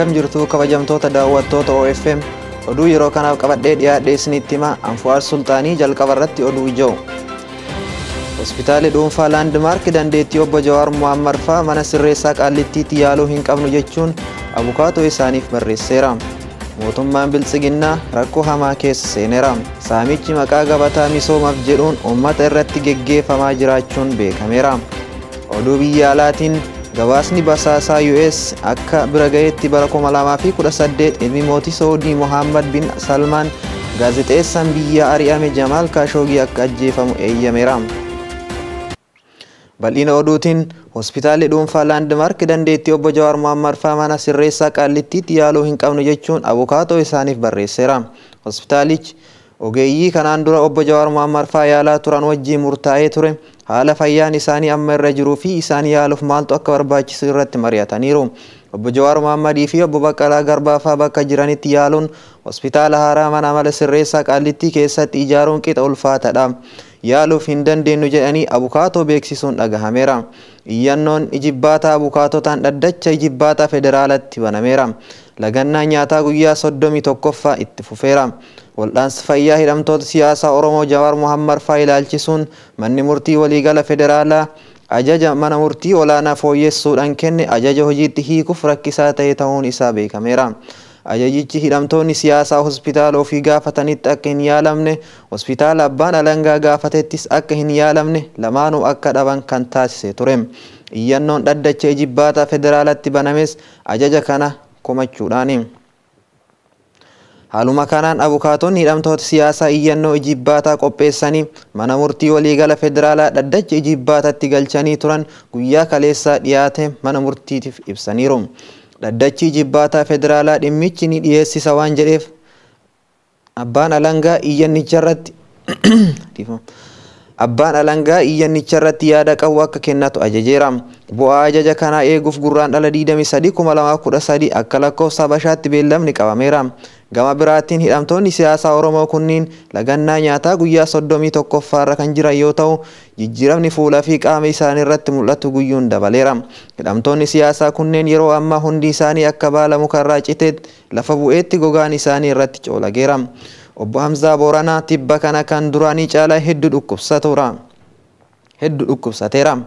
Akkam jirtu kabajamtoota daawwattoota OFM oduu yeroo kanaaf qabadhee dhiyaadhee isinitti hima. Anfuwaar Sultaanii jalqaba irratti oduu ijoo. Hospitaalli dhuunfaa Laandmaark dandeettii obbo Jawaar Mohammad fa'aa mana sirreessaa Qaallittiitti yaaluu hin qabnu jechuun abukaatoo isaaniif barreesseera. Mootummaan Biltsiginnaa rakkoo hamaa keessa seeneera. Saamichi maqaa gabataa misoomaaf jedhuun uummata irratti geggeeffamaa jiraachuun beekameera. Oduu biyya alaatiin gabaasni basaasaa US akka bira gaheetti bara 2018 ilmi mootii Saudii Mohammad bin Salmaan gaazexeessaan biyya ari'ame Jamaal Kaashoogii akka ajjeefamu eeyyameera. Bal'ina oduutiin hospitaalli dhuunfaa Laandmaark dandeettii obbo Jawaar Mohammad fa'aa mana sirreessaa Qaallittiitti yaaluu hin qabnu jechuun abukaatoo isaaniif barreesseera. Hospitaalichi ogeeyyii kanaan dura obbo Jawaar Mohammad fa'aa yaalaa turan wajjin murtaa'ee ture haala fayyaan isaanii amma irra jiruu fi isaan yaaluuf maaltu akka barbaachisu irratti mari'ataniiru. Obbo Jawaar Mohammadii fi obbo Baqqalaa Garbaa fa'aa bakka jiranitti yaaluun hospitaala haaraa mana amala sirreessaa Qaallittii keessatti ijaaruun qixa ulfaataadha. Yaaluuf hin dandeenyu jedhanii abukaatoo beeksisuun dhagahameera. Iyyannoon ijibbaataa abukaatotaan dhaddacha ijibbaataa federaalatti banameera. Lagannaa nyaataa guyyaa 31ffaa itti fufeera. Waldhaansa fayyaa hidhamtoota siyaasaa Oromoo Jawaar Mohammad fa'aa ilaalchisuun manni murtii waliigala federaalaa ajaja mana murtii olaanaa fooyyessuudhaan kenne ajaja hojiitti hiikuuf rakkisaa ta'e ta'uun isaa beekameera. Ajajichi hidhamtoonni siyaasaa hospitaala ofii gaafatanitti akka hin yaalamne, hospitaala abbaan alangaa gaafatettis akka hin yaalamne lamaanuu akka dhaban kan taasise ture. Iyyannoon dhaddacha ijibbaataa federaalatti banames ajaja kana komachuudhaani. Haaluma kanaan abukaatonni hidhamtoota siyaasaa iyyannoo ijibbaataa qopheessanii mana murtii waliigala federaalaa dhaddacha ijibbaataatti galchanii turan guyyaa kaleessaa dhiyaate mana murtiitiif ibsaniiru. Dhaddachi ijibbaataa federaalaa dhimmichi ni dhiyeessisa waan jedheef abbaan alangaa iyyannicharratti yaada qabu akka kennatu ajajeera. Bu'aa ajaja kanaa eeguuf gurraan dhala 23 2013 akka lakkoofsa Habashaatti beellamni qabameera. Gama biraatiin hidhamtoonni siyaasaa Oromoo kunniin lagannaa nyaataa guyyaa 31ffaarra kan jiran yoo ta'u jijjiiramni fuulaa fi qaama isaanii irratti mul'atu guyyuun dabaleera. Hidhamtoonni siyaasaa kunneen yeroo ammaa hundi isaanii akka baala mukarraa citeetti lafa bu'eetti gogaan isaanii irratti coolageera. Obbo Hamzaa Booranaa tibba kana kan duraanii caalaa hedduu dhukkubsateera.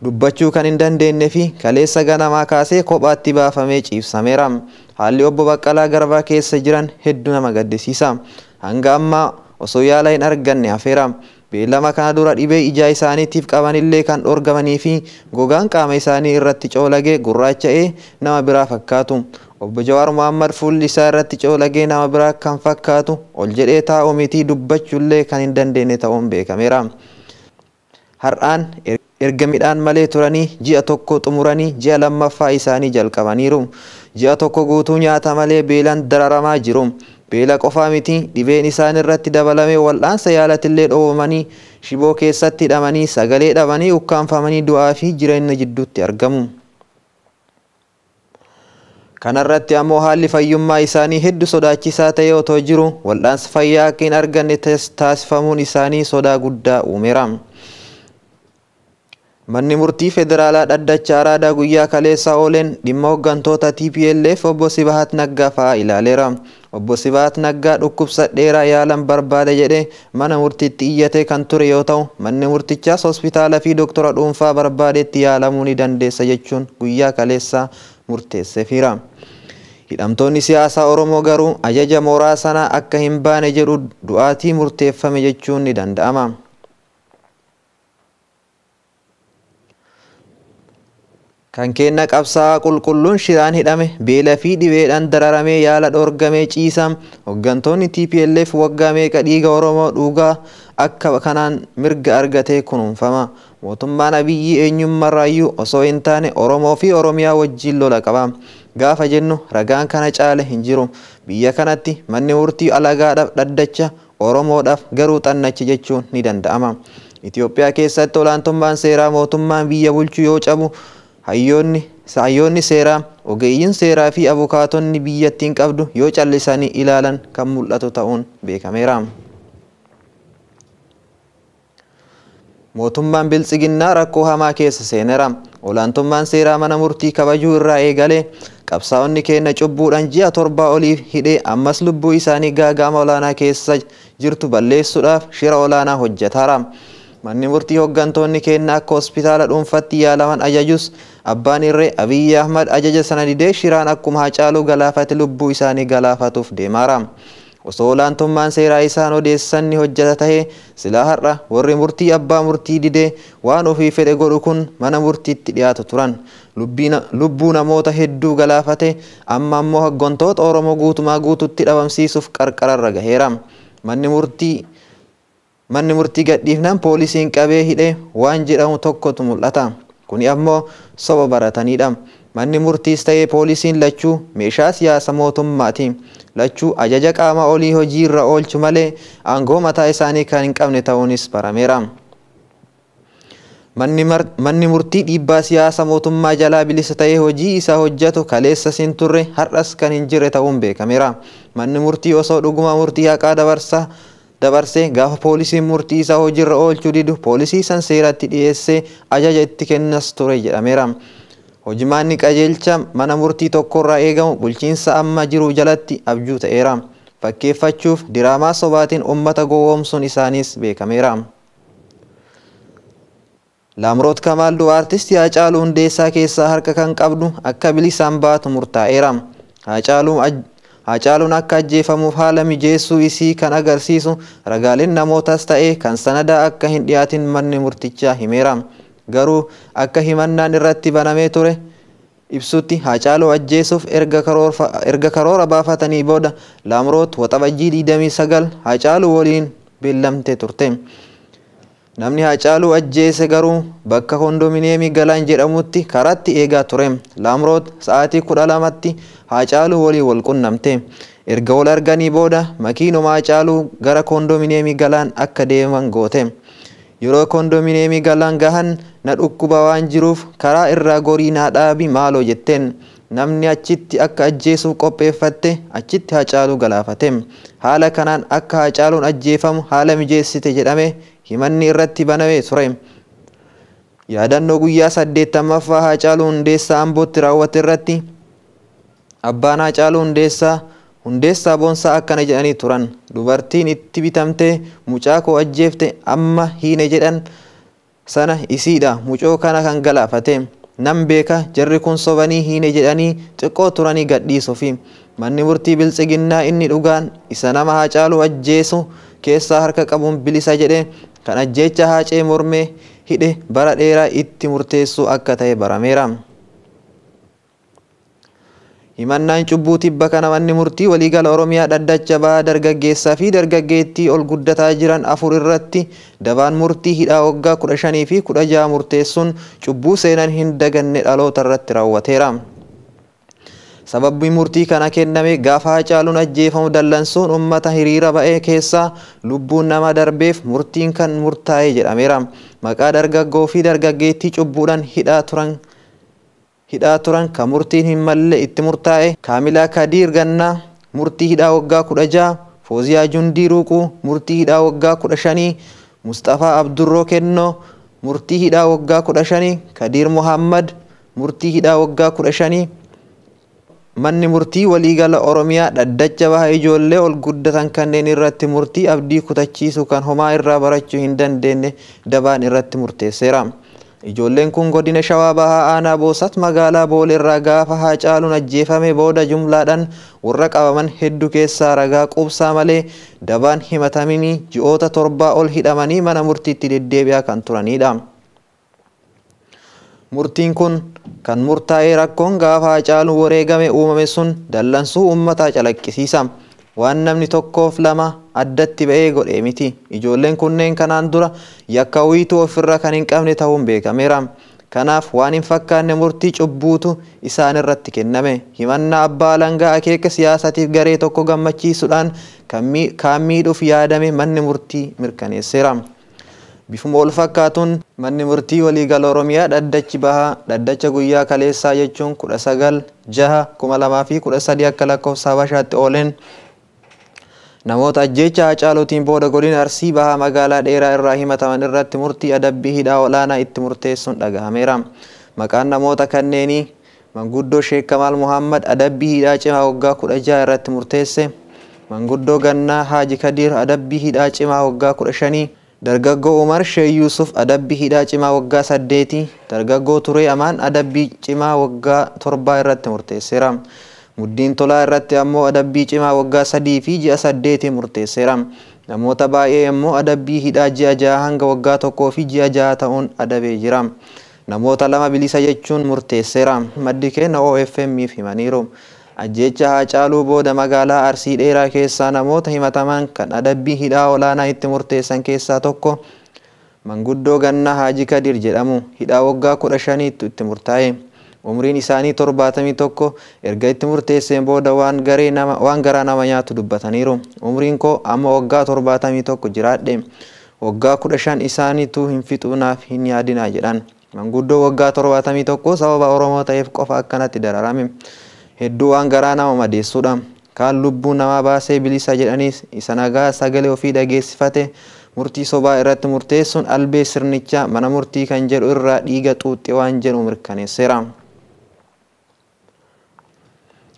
Dubbachuu kan hin dandeenye fi kaleessa ganamaa kaasee kophaatti baafamee ciibsameera. Haalli obbo Baqqalaa Garbaa keessa jiran hedduu nama gaddisiisa. Hanga ammaa osoo yaala hin arganne hafeera. Beellama kana dura dhibee ijaa isaaniitiif qabanillee kan dhorgamanii fi gogaan qaama isaanii irratti coolagee gurraacha'ee nama biraa fakkaatu. Obbo Jawaar Mohammad fuulli isaa irratti coolagee nama biraa kan fakkaatu ol jedhee taa'u miti dubbachuullee kan hin dandeenye ta'uun beekameera. Har'aan erga midhaan malee turanii ji'a tokko xumuranii ji'a lammaffaa isaanii jalqabaniiru. Ji'a tokko guutuu nyaata malee beelaan dararamaa jiru. Beela qofaa miti dhibeen isaan irratti dabalamee wal'aansa yaalatillee dhoowwamanii shiboo keessatti hidhamanii sagalee dhabanii ukkaanfamanii du'aa fi jireenya jidduutti argamu. Kanarratti ammoo haalli fayyummaa isaanii hedduu sodaachisaa ta'e otoo jiru wal'aansa fayyaa akka hin arganne taasifamuun isaanii sodaa guddaa uumeera. Manni murtii federaalaa dhaddacha Araadaa guyyaa kaleessaa ooleen dhimma hooggantoota TPLF obbo Sibahat Naggaa fa'aa ilaaleera. Obbo Sibahat Naggaa dhukkubsa dheeraa yaalan barbaada jedhee mana murtiitti iyyatee kan ture yoo ta'u manni murtichaas hospitaala fi doktora dhuunfaa barbaadetti yaalamuu ni dandeessa jechuun guyyaa kaleessaa murteesseefiira. Hidhamtoonni siyaasaa Oromoo garuu ajaja mooraa sanaa akka hin baane jedhu du'aatii murteeffame jechuun ni danda'ama. Kan kenna qabsaa'aa qulqulluun shiraan hidhame beela fi dhibeedhaan dararamee yaala dhorgamee ciisa. Hooggantoonni TPLF waggaa meeqa dhiiga Oromoo dhugaa akka kanaan mirga argatee kunuunfama. Mootummaan Abiyyi eenyummarraayyuu osoo hin taane Oromoo fi Oromiyaa wajjin lola qaba. Gaafa jennu ragaan kana caale hin jiru. Biyya kanatti manni murtii alagaadhaaf dhaddacha Oromoodhaaf garuu xannacha jechuun ni danda'ama. Itoophiyaa keessatti olaantummaan seeraa mootummaan biyya bulchu yoo cabu hayyoonni seeraa, ogeeyyiin seeraa fi abukaatonni biyyattiin qabdu yoo callisanii ilaalan kan mul'atu ta'uun beekameera. Mootummaan Biltsiginnaa rakkoo hamaa keessa seeneera. Olaantummaan seeraa mana murtii kabajuu irraa eegalee Qabsaa'onni keenya cubbuudhaan ji'a 7 oliif hidhee ammas lubbuu isaanii gaaga'ama olaanaa keessa jirtu balleessuudhaaf shira olaanaa hojjetaara. Manni murtii hooggantoonni keenya akka hospitaala dhuunfaatti yaalaman ajajus abbaan irree Abiyyi Ahmad ajaja sana didee shiraan akkuma Haacaaluu galaafate lubbuu isaanii galaafatuuf deemaara. Osoo olaantummaan seeraa isaan odeessan ni hojjeta tahee silaa har'a warri murtii abbaa murtii didee waan ofii fedhe godhu kun mana murtiitti dhiyaatu turan. Lubbuu namoota hedduu galaafate amma ammoo hooggantoota Oromoo guutumaa guututti dhabamsiisuuf qarqararra gaheera. Manni murtii gadhiifnaan poolisiin qabee hidhe waan jedhamu tokkotu mul'ata. Kuni ammoo soba baratanidha. Manni murtiis ta'ee poolisiin lachuu meeshaa siyaasa mootummaati. Lachuu ajaja qaama olii hojiirra oolchu malee aangoo mataa isaanii kan hin qabne ta'uunis barameera. Manni murtii dhiibbaa siyaasa mootummaa jalaa bilisa ta'ee hojii isaa hojjetu kaleessa hin turre har'as kan hin jirre ta'uun beekameera. Manni murtii osoo dhuguma murtii haqaa dabarsee gaafa poolisiin murtii isaa hojiirra oolchuu didu poolisii san seeratti dhiyeessee ajaja itti kennas ture jedhameera. Hojimaanni qajeelcha mana murtii tokkorraa eegamu bulchiinsa amma jiru jalatti abjuu ta'eera. Fakkeeffachuuf diraamaa sobaatiin uummata gowwoomsuun isaaniis beekameera. Laamroot Kamaal du'a artistii Haacaaluu Hundeessaa keessaa harka kan qabdu akka bilisaan baatu murtaa'eera. Haacaaluun akka ajjeefamuuf haala mijeessuu isii kan agarsiisu ragaaleen namootas ta'ee kan sanadaa akka hin dhiyaatin manni murtichaa himeera. Garuu akka himannaan irratti banamee ture ibsutti Haacaaluu ajjeesuuf erga karoora baafatanii booda Laamroot waxabajjii 29 Haacaaluu waliin beellamtee turte. Namni Haacaaluu ajjeese garuu bakka kondominiyeemii Galaan jedhamutti karaatti eegaa ture. Laamroot sa'aatii 12tti Haacaaluu waliin wal qunnamte. Erga wal arganii booda makiinuma Haacaaluu gara kondominiyeemii Galaan akka deeman goote. Yeroo kondominiyeemii Galaan gahan na dhukkuba waan jiruuf karaa irraa gorii naa dhaabi maaloo jetteen. Namni achitti akka ajjeesuuf qopheeffatte achitti Haacaaluu galaafate. Haala kanaan akka Haacaaluun ajjeefamu haala mijeessite jedhame himanni irratti banamee ture. Yaadannoo guyyaa 80ffaa Haacaaluu Hundeessaa Ambootti raawwate irratti abbaan Haacaaluu Hundeessaa Boonsaa akkana jedhanii turan. Dubartiin itti bitamtee mucaa koo ajjeefte amma hiine jedhan sana isiidha mucoo kana kan galaafate. Nan beeka jarri kun sobanii hiine jedhanii xiqqoo turanii gadhiisuufi. Manni murtii biltsiginnaa inni dhugaan isa nama Haacaaluu ajjeesu keessaa harka qabuun bilisa jedhe kan ajjeecha Haacee mormee hidhe bara dheeraa itti murteessuu akka ta'e barameera. Himannaan cubbuu tibba kana manni murtii waliigala Oromiyaa dhaddacha bahaa dargaggeessaa fi dargaggeettii ol guddataa jiran 4 irratti dabaan murtii hidhaa waggaa 15 fi 16 murteessuun cubbuu seenan hin daganne dhaloota irratti raawwateera. Sababni murtii kana kenname gaafa Haacaaluun ajjeefamu dallansuun uummata hiriira ba'ee keessaa lubbuun nama darbeef murtiin kan murtaa'e jedhameera. Maqaa dargaggoo fi dargaggeettii cubbuudhaan hidhaa turan kan murtiin hin malle itti murtaa'e Kaamilaa Kadiir Gannaa murtii hidhaa waggaa 16, Fooziyaa Jundii Ruuquu murtii hidhaa waggaa 15, Mustafaa Abdurroo Kennoo murtii hidhaa waggaa 15, Kadiir Muhammad murtii hidhaa waggaa 15. Manni murtii waliigala Oromiyaa dhaddacha baha ijoollee ol guddatan kanneen irratti murtii abdii kutachiisu kan homaa irraa barachuu hin dandeenye dabaan irratti murteesseera. Ijoolleen kun godina Shawaa Bahaa Aanaa Boosat magaalaa Booleerraa gaafa Haacaaluun ajjeefame booda jumlaadhaan warra qabaman hedduu keessaa ragaa quubsaa malee dabaan himatamanii ji'oota 7 ol hidhamanii mana murtiitti deddeebi'aa kan turanidha. Murtiin kun kan murtaa'ee rakkoon gaafa Haacaaluun wareegame uumame sun dallansuu uummataa calaqqisiisa. Waan namni tokkoof lama addatti ba'ee godhee miti. Ijoolleen kunneen kanaan dura yakka wiituu ofirra kan hin qabne ta'uun beekameera. Kanaaf waan hin fakkaanne murtii cubbuutu isaan irratti kenname. Himannaa abbaa alangaa akeeka siyaasatiif garee tokko gammachiisuudhaan kan miidhuuf yaadame manni murtii mirkaneesseera. Bifuma wal fakkaatuun manni murtii waliigala Oromiyaa dhaddachi bahaa dhaddacha guyyaa kaleessaa jechuun 19/6/2013 akka lakkoofsa Habashaatti ooleen namoota ajjeecha Haacaaluutiin booda godina Arsii Bahaa magaalaa dheeraa irraa himataman irratti murtii adabbii hidhaa olaanaa itti murteessuun dhagahameera. Maqaan namoota kanneenii Manguddoo Sheek Kamaal Muhammad adabbii hidhaa cimaa waggaa 16 irratti murteesse. Manguddoo Gannaa Haaji Kadiir adabbii hidhaa cimaa waggaa 15. Dargaggoo Umar Shee Yuusuf adabbii hidhaa cimaa waggaa 8. Dargaggoo Turee Amaan adabbii cimaa waggaa 7 irratti murteesseera. Muddiin Tolaa irratti ammoo adabbii cimaa waggaa 3 fi ji'a 8 murteesseera. Namoota baay'ee immoo adabbii hidhaa ji'a 6 hanga waggaa 1 fi ji'a 6 ta'uun adabee jira. Namoota 2 bilisa jechuun murteesseera. Maddi keenya OFM'if himaniiru. Ajjeecha Haacaaluu booda magaalaa Arsii Dheeraa keessaa namoota himataman kan adabbii hidhaa olaanaa itti murteessan keessaa tokko Manguddoo Gannaa Haaji Kadir jedhamu hidhaa waggaa 15tti itti murtaa'e. Umriin isaanii 71 erga itti murteesseen booda waan garaa nama nyaatu dubbataniiru. Umriin koo amma waggaa 71 jiraadhe. Waggaa 15 isaaniitu hin fixu naaf hin yaadinaa jedhan. Manguddoo waggaa 71 sababa Oromoo ta'eef qofa akkanatti dararame. Hedduu waan garaa nama madeessuudha. Kaan lubbuu namaa baasee bilisa jedhaniis isa nagaa sagalee ofii dhageessifate murtii sobaa irratti murteessuun albee sirnichaa mana murtii kan jedhu irraa dhiiga xuuxxe waan jedhu mirkaneesseera.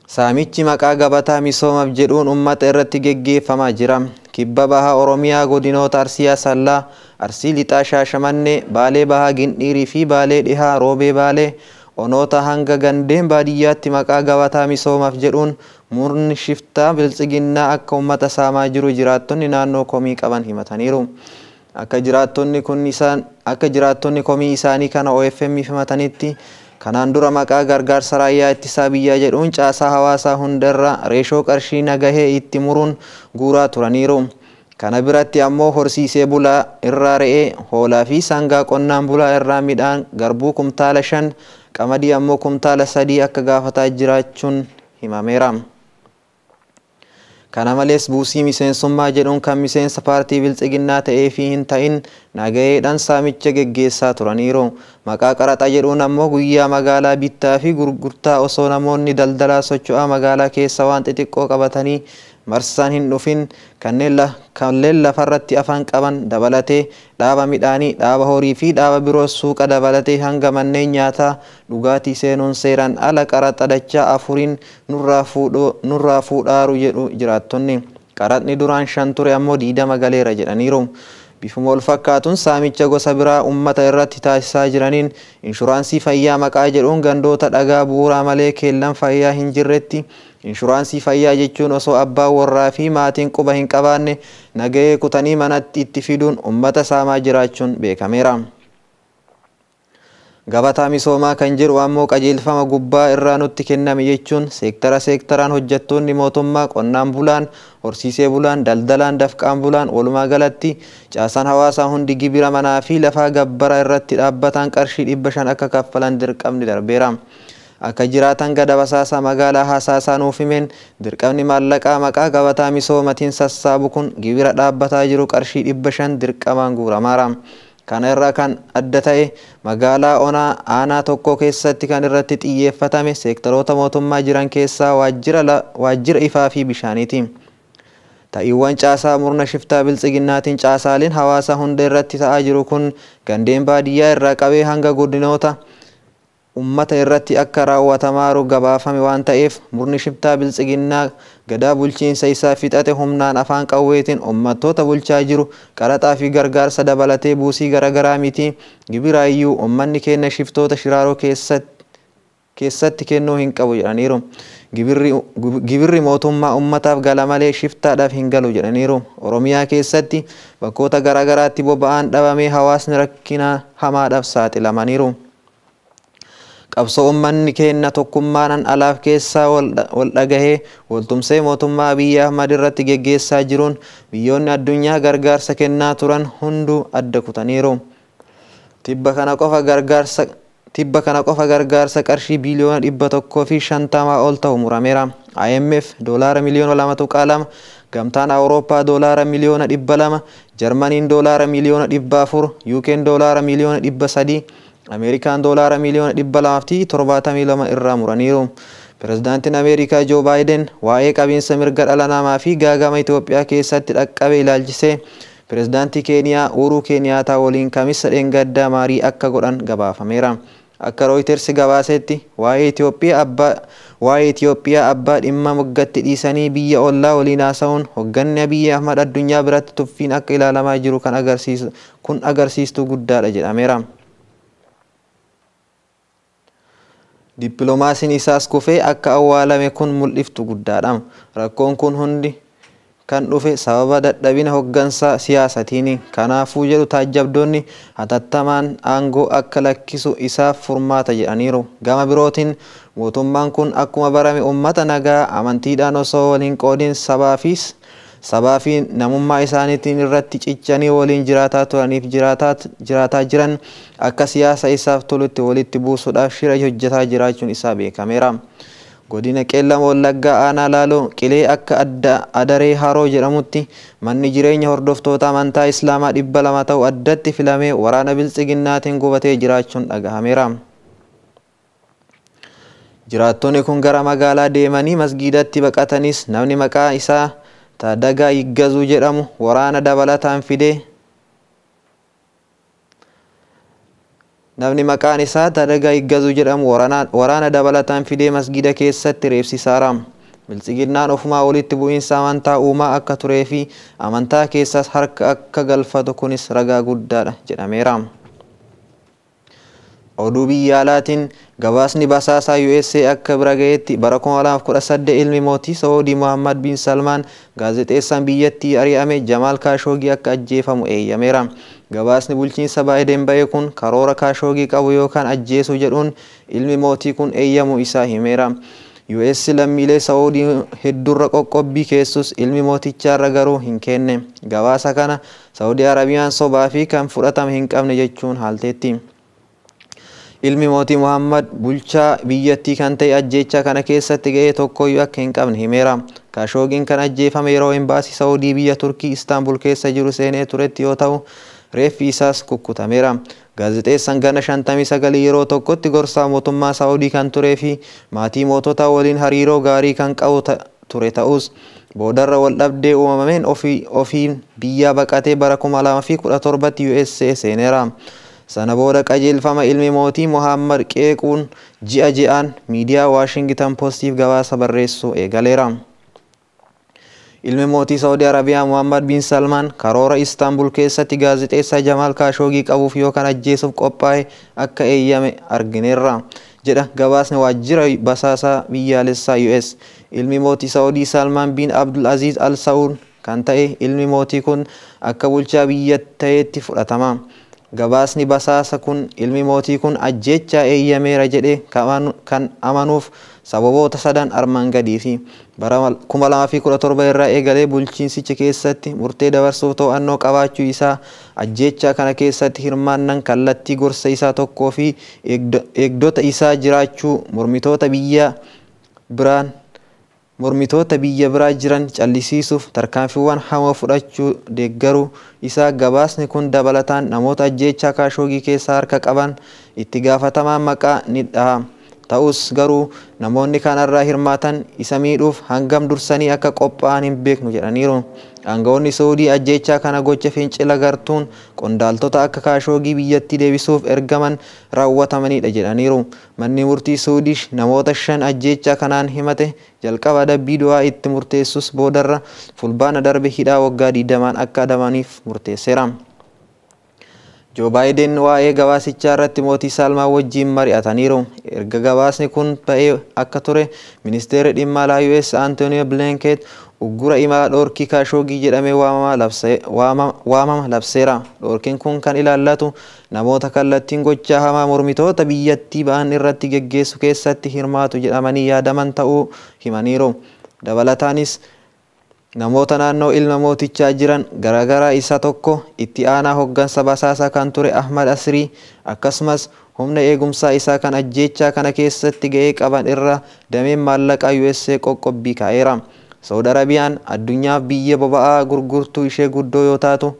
Saamichi maqaa gabataa misoomaaf jedhuun uummata irratti geggeeffamaa jira. Kibba Bahaa Oromiyaa godinoota Arsii Asallaa, Arsii Lixaa Shaashamannee, Baalee Bahaa Gindhiirii fi Baalee Dhihaa Roobee Baalee onoota hanga gandeen baadiyyaatti maqaa gabataa misoomaaf jedhuun murni shiftaa biltsiginnaa akka uummata saamaa jiru jiraattonni naannoo komii qaban himataniiru. Akka jiraattonni komii isaanii kana OFM himatanitti kanaan dura maqaa gargaarsa raayyaa ittisaa biyyaa jedhuun caasaa hawaasaa hundarra reeshoo qarshii nagahee itti muruun guuraa turaniiru. Kana biratti ammoo horsiisee bulaa irraa re'ee, hoolaa fi sangaa qonnaan bulaa irraa midhaan garbuu kumtaala 5, qamadii ammoo kumtaala 3 akka gaafataa jiraachuun himameera. Kana malees buusii miseensummaa jedhuun kan miseensa paartii biltsiginnaa ta'ee fi hin ta'in nagaheedhaan saamicha geggeessaa turaniiru. Maqaa qaraxa jedhuun ammoo guyyaa magaalaa bittaa fi gurgurtaa osoo namoonni daldalaa socho'aa magaalaa keessa waan xixiqqoo qabatanii marsaan hin dhufin kanneen lafarratti afaan qaban dabalatee dhaaba midhaanii, dhaaba horii fi dhaaba biroo suuqa dabalatee hanga manneen nyaataa dhugaatii seenuun seeraan ala qaraxa dachaa 4 nurraa fuudhaaru jedhu jiraattonni. Qaraxni duraan 5 ture ammoo 20 galeera jedhaniiru. Bifuma wal fakkaatuun saamicha gosa biraa uummata irratti taasisaa jiraniin inshuraansii fayyaa maqaa jedhuun gandoota dhagaa bu'uuraa malee keellan fayyaa hin jirretti inshuraansii fayyaa jechuun osoo abbaan warraa fi maatiin quba hin qabaanne nagahee kutanii manatti itti fiduun uummata saamaa jiraachuun beekameera. Gabataa misoomaa kan jedhu ammoo qajeelfama gubbaa irraa nutti kenname jechuun seektara seektaraan hojjettoonni mootummaa qonnaan bulaan, horsiisee bulaan, daldalaan, dafqaan bulaan walumaa galatti caasaan hawaasaa hundi gibira manaa fi lafaa gabbara irratti dhaabbataan qarshii 500 akka kaffalan dirqamni darbeera. Akka jiraatan gada basaasaa magaalaa Hasaasaa nuuf himeen dirqamni maallaqaa maqaa gabataa misoomatiin sassaabu kun gibira dhaabbataa jiru qarshii 500 dirqamaan guuramaara. Kana irraa kan adda ta'e magaalaa onaa aanaa tokko keessatti kan irratti xiyyeeffatame seektaroota mootummaa jiran keessaa waajjira ifaa fi bishaaniiti. Ta'iiwwan caasaa murna shiftaa biltsiginnaatiin caasaaleen hawaasa hunda irratti ta'aa jiru kun gandeen baadiyyaa irraa qabee hanga godinoota ummata irratti akka raawwatamaaru gabaafame waan ta'eef murni shiftaa biltsiginnaa gadaa bulchiinsa isaa fixate humnaan afaan qawweetiin ummattoota bulchaa jiru qaraxaa fi gargaarsa dabalatee buusii garaagaraa miti gibiraayyuu ummanni keenya shiftoota shiraaroo keessatti kennuu hin qabu jedhaniiru. Gibirri mootummaa ummataaf gala malee shiftaadhaaf hin galu jedhaniiru. Oromiyaa keessatti bakkoota garaagaraatti boba'aan dhabamee hawaasni rakkina hamaadhaaf saaxilamaniiru. Qabsoo uummanni keenya tokkummaan alaaf keessaa wal dhagahee waltumsee mootummaa Abiyyi Ahmad irratti geggeessaa jiruun biyyoonni addunyaa gargaarsa kennaa turan hunduu adda kutaniiru. Tibba kana qofa gargaarsa qarshii biliyoona 150 ol ta'u murameera. IMF doolaara miliyoona 2.2, Gamtaan Awurooppaa doolaara miliyoona 200, Jarmaniin doolaara miliyoona 400, UK'n doolaara miliyoona 300, Ameerikaan doolaara miliyoona 272 irraa muraniiru. Pirezidaantiin Ameerikaa Joo Baayiden waa'ee qabiinsa mirga dhala namaa fi gaagama Itoophiyaa keessatti dhaqqabe ilaalchisee Pirezidaantii Keeniyaa Uhuru Keeniyaataa waliin kamisa dheengaddaa maarii akka godhan gabaafameera. Akka Rooyitersi gabaasetti waa'ee Itoophiyaa abbaa dhimma moggatti dhiisanii biyya ollaa waliin haasa'uun hogganni Abiyyi Ahmad addunyaa biratti tuffiin akka ilaalamaa jiru kan agarsiisu kun agarsiistuu guddaadha jedhameera. Dippiloomaasiin isaas kufee akka awwaalame kun mul'iftu guddaadha. Rakkoon kun hundi kan dhufe sababa dadhabina hoggansa siyaasatiini. Kanaafuu jedhu taajjabdoonni hatattamaan aangoo akka lakkisu isaaf furmaata jedhaniiru. Gama birootiin mootummaan kun akkuma barame uummata nagaa amantiidhaan osoo waliin qoodin sabaa fi namummaa isaaniitiin irratti cichanii waliin jiraataa turaniif jiraataa jiran akka siyaasa isaaf tolutti walitti buusuudhaaf shira hojjetaa jiraachuun isaa beekameera. Godina Qeellam Wallaggaa aanaa Laaloo Qilee akka adda Adaree Haroo jedhamutti manni jireenya hordoftoota amantaa Islaamaa 200 ta'u addatti filamee waraana Biltsiginnaatiin gubatee jiraachuun dhagahameera. Jiraattonni kun gara magaalaa deemanii masgiidatti baqatanis namni maqaa isaa Taadagaa Yiggazuu jedhamu waraana dabalataan fidee Namni maqaan isaa Taadagaa Yiggazuu jedhamu waraana dabalataan fidee masgiida keessatti reebsisaara. Biltsiginnaan ofumaa walitti bu'iinsa amantaa uumaa akka turee fi amantaa keessaas harka akka galfatu kunis ragaa guddaadha jedhameera. Oduu biyya alaatiin gabaasni basaasaa USA akka bira gaheetti bara 2018 ilmi mootii Saa'udii Muhammad bin Salmaan gaazexeessaan biyyattii ari'ame Jamaal Kaashoogii akka ajjeefamu eeyyameera. Gabaasni bulchiinsa Baayiden ba'e kun karoora Kaashoogii qabu yookaan ajjeesuu jedhuun ilmi mootii kun eeyyamuu isaa himeera. US lammiilee Saa'udii hedduurra qoqqobbii keessus ilmi mootichaarra garuu hin kenne. Gabaasa kana Saa'udii Arabiyaan sobaa fi kan fudhatama hin qabne jechuun haalteetti. Ilmi mootii Muhammad bulchaa biyyattii kan ta'e ajjeechaa kana keessatti ga'ee tokkoyyuu akka hin qabne himeera. Kaashoogiin kan ajjeefame yeroo imbaasii Saa'udii biyya Turkii Istaanbul keessa jiru seenee turetti yoo ta'u reeffi isaas kukkutameera. Gaazexeessaan gana 59 yeroo tokkotti gorsaa mootummaa Saa'udii kan turee fi maatii moototaa waliin hariiroo gaarii kan qabu ture ta'us boodarra wal dhabdee uumameen ofiin biyyaa baqatee bara 2017 USA seeneera. Sana booda qajeelfama ilmi mootii Muhammad qeequun ji'a ji'aan miidiyaa Waashingitan Postiif gabaasa barreessuu eegaleera. Ilmi mootii Saa'udii Arabiyaa Muhammad bin Salmaan karoora Istaanbul keessatti gaazexeessaa Jamaal Kaashoogii qabuuf yookaan ajjeesuuf qophaa'e akka eeyyame argineerra jedha gabaasni waajjira basaasaa biyyaalessaa US. Ilmi mootii Saa'udii Salmaan bin Abdul Aziz Al Saud kan ta'e ilmi mootii kun akka bulchaa biyya ta'eetti fudhatama. Gabaasni basaasa kun ilmi mootii kun ajjeechaa eeyyameera jedhee kan amanuuf sababoota sadan armaan gadiiti. Bara 2017 irraa eegalee bulchiinsicha keessatti murtee dabarsuuf to'annoo qabaachuu isaa, ajjeechaa kana keessatti hirmaannaan kallattii gorsa isaa tokkoo fi eegdota isaa jiraachuu, mormitoota biyya biraa jiran callisiisuuf tarkaanfiiwwan hamoo fudhachuu deeggaruu isaa. Gabaasni kun dabalataan namoota ajjeechaa Kaashoogii keessaa harka qaban itti gaafatamaa maqaa ni dhaha. Ta'us garuu namoonni kanarraa hirmaatan isa miidhuuf hangam dursanii akka qophaa'an hin beeknu jedhaniiru. Aangawoonni Saa'udii ajjeechaa kana gocha fincila gartuun qondaaltota akka Kaashoogii biyyattii deebisuuf ergaman raawwatamanidha jedhaniiru. Manni murtii Saa'udii namoota 5 ajjeechaa kanaan himate jalqaba adabbii du'aa itti murteessus boodarra fulbaana darbe hidhaa waggaa 20 akka adabaniif murteesseera. Joo Baayiden waa'ee gabaasichaa irratti mootii Salmaan wajjin mari'ataniiru. Erga gabaasni kun ba'ee akka ture ministeerri dhimma alaa US Antonio Blinken uggura imala dhoorkii Kaashoogii jedhamee waamama labseera. Dhoorkiin kun kan ilaallatu namoota kallattiin gochaa hamaa mormitoota biyyattii ba'an irratti geggeessu keessatti hirmaatu jedhamanii yaadaman ta'uu himaniiru. Dabalataanis namoota naannoo ilma mootichaa jiran garaagaraa isa tokko itti aanaa hoggansa basaasaa kan ture Ahmad Asrii akkasumas humna eegumsaa isaa kan ajjeechaa kana keessatti ga'ee qaban irra dameen maallaqaa USA qoqqobbii kaa'eera. Saa'ud Arabiyaan addunyaaf biyya boba'aa gurgurtuu ishee guddoo yoo taatu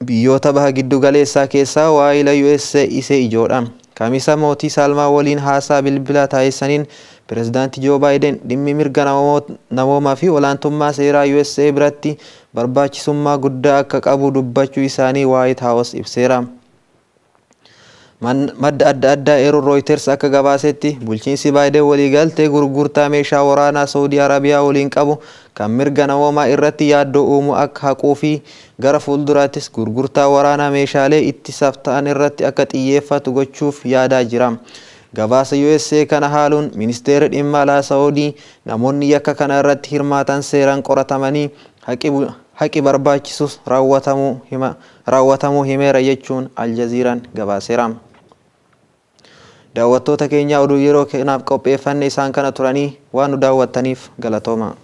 biyyoota baha giddu galeessaa keessaa waa'ila USA isee ijoodha. Kamisa mootii Salmaan waliin haasaa bilbilaa taasisaniin Pireezidaantii Joo Baayiden dhimmi mirga namoomaa fi olaantummaa seeraa USA biratti barbaachisummaa guddaa akka qabu dubbachuu isaanii Waayit Haawus ibseera. Madda adda addaa eeruun Rooyiters akka gabaasetti, bulchiinsi Baayiden waliigaltee gurgurtaa meeshaa waraanaa Saawudii Arabiyaa waliin qabu kan mirga namoomaa irratti yaaddoo uumu akka haquu fi gara fuulduraattis gurgurtaa waraanaa meeshaalee ittisaaf ta'an irratti akka xiyyeeffatu gochuuf yaadaa jira. Gabaasa USA kana haaluun ministeerri dhimma alaa Saawudii namoonni yakka kana irratti hirmaatan seeraan qoratamanii haqi barbaachisus raawwatamuu himeera jechuun Aljaziiraan gabaaseera. Daawwattoota keenya, oduu yeroo kanaaf qopheeffanne isaan kana turanii, waan nu daawwattaniif galatooma.